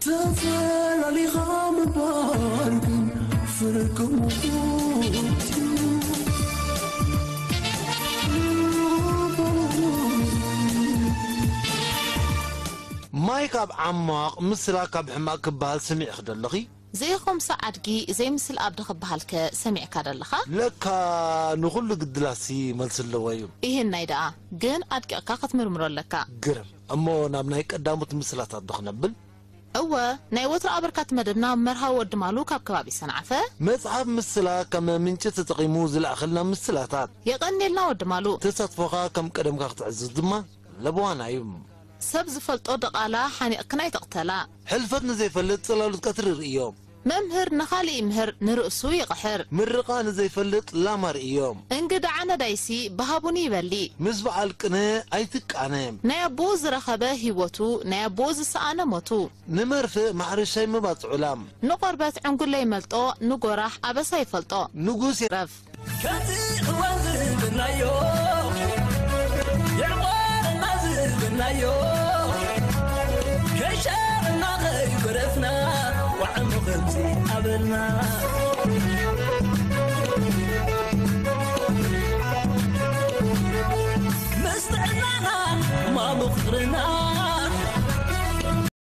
ተፈላሊኻ ምባል ግን ፍርቂ ሞት እዩ። ማይ ካብ ዓሟቕ፣ ምስላ ካብ ሕማቕ ክበሃል ሰሚዕኺ ዶ ኣለኺ? ዘይኾምሳ ኣድጊ ዘይምስል ኣብ ዶ ክበሃልከ ሰሚዕካ ዶ ኣለኻ? ለካ ንኹሉ ግድላሲ መልሲ ኣለዎ እዩ። ይህናይ ደኣ ግን ኣድቂቕካ ክትምርምሮ ኣለካ። ግርም። እሞ ናብ ናይ ቀዳሞት ምስላታት ዶ ክነብል? እወ፣ ናይ ወትሮ ኣበርካቲ መደብና መርሃዊ ወዲ ማሉ ካብ ከባቢ ሰንዓፈ። መጽሓፍ ምስላ ከም ምንጪ ተጠቒሙ ዝለኣኸልና ምስላታት። የቐንየልና ወዲ ማሉ። ተሳትፎኻ ከም ቀደምካ ክትዕዝዝ ድማ ለበዋና እዩ። ሰብ ዝፈልጦ ደቓላ ሓኒቕክን ኣይትቕተላ። ሕልፈት ንዘይፈልጥ ጽላሎት ቀትሪ ርእዮ። መምህር ንኻልእ ይምህር ንርእሱ ይቕሕር። ምርቓ ንዘይፈልጥ ላማ ርእዮ። እንግድዓ ነዳይሲ ብሃቡኒ ይበሊ። ምስ በዓል ቅነ ኣይትቃነ። ናይ ኣቦኡ ዝረኸበ ህይወቱ ናይ ኣቦኡ ዝሰኣነ ሞቱ። ንመርፍእ ማሕረሻይ መባጽዑ ላም። ንቖርበት ዕንጉለ ይመልጦ ንጎራሕ ኣበሳ ይፈልጦ። ንጉስ ይረፍ። ከምዚ እዋን ዝብልናዮ የዕቋረና ዝብልናዮ ከይሻረና ከይጎረፍና ዋዕሞ ከምዚ ኣበልና